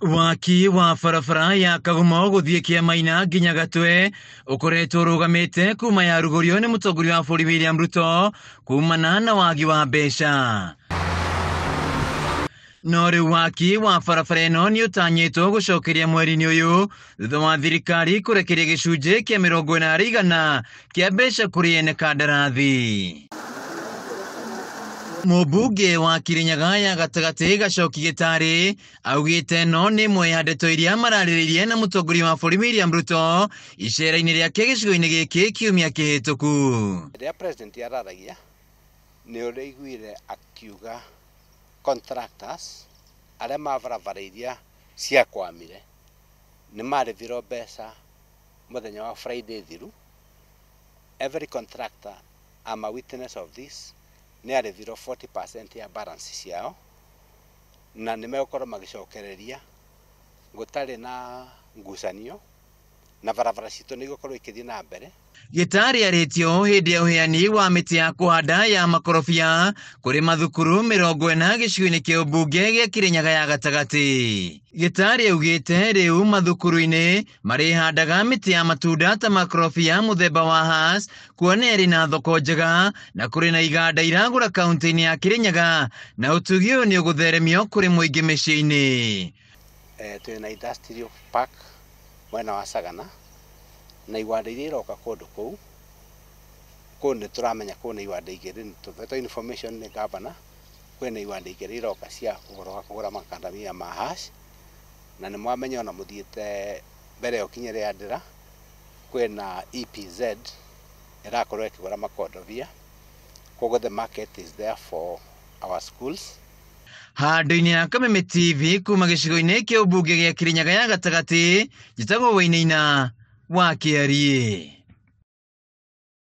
Waki wa barabara ya Kagumo gũthiĩ Kĩamaina nginya Gatwe ũkoretwo ũrũgamĩte kuma yarugũrio nĩ mũtongoria wa bũrũri William Ruto kumana na wagi wa mbeca. No rĩu waki wa barabara ĩno nĩ ũtanyĩtwo gũcokeria mweri-inĩ ũyũ thutha wa thirikari kũrekeria gĩcunjĩ kĩa 40% kĩa mbeca kũrĩ ene kandarathi. Mũmbunge wa Kirinyaga ya gatagatĩ Gacoki Gĩtarĩ augĩte no nĩ ĩmwe ya ndeto iria mararĩrĩirie na mũtongoria wa bũrũri William Ruto icera-inĩ rĩake gĩcigo-inĩ gĩkĩ kiumia kĩhĩtũku. Rĩrĩa president araragia nĩ ũraiguire akiuga contractors arĩa ma barabara iria ciakwamire nĩ marĩhirwo mbeca mũthenya wa Friday thiru. Every contractor, I'm a witness of this, nĩ arĩhirwo 40% ya balance ciao na nĩ megũkorwo magĩcokereria gũtarĩ na ngucanio na barabara citũ nĩ igũkorwo ikĩthiĩ na mbere. Gĩtarĩ arĩtio hĩndĩ ya ũheani wa mĩtĩ ya kũhanda ya makorobia kũrĩ mathukuru 40 gĩcigo-inĩ kĩa ũmbunge gĩa Kirinyaga ya gatagatĩ. Gĩtarĩ augĩte rĩu mathukuru-inĩ marĩhandaga mĩtĩ ya matunda ta makorobia mũthemba wa Hass kuona ĩrĩ na thoko njega na kũrĩ na iganda iragũra kaunti-inĩ ya Kirinyaga na ũtugi ũyũ nĩ ũgũtheremio kũrĩ mũingĩ mĩciĩ-inĩ. Twĩna industrial park mwena wa Sagana na iwanda iria iroka kũndũ kũu kũu nĩ tũramenya kwĩna iwanda igĩrĩ, nĩ tũhetwo information nĩ governor, kwĩna iwanda igĩrĩ iroka cia ũhoro wa kũgũra makandamia ma hash na nĩ mwamenya ona mũthiĩte mbere ya ũkinye Rĩandĩra kwĩna EPZ ĩrakorwo ĩkĩgũra makondobia, koguo the market is there for our schools. Handũ-inĩ ya Kameme TV kuma gĩcigo-inĩ kĩa ũmbunge gĩa Kirinyaga ya gatagatĩ, njĩtagwo Wainaina wa Kĩariĩ.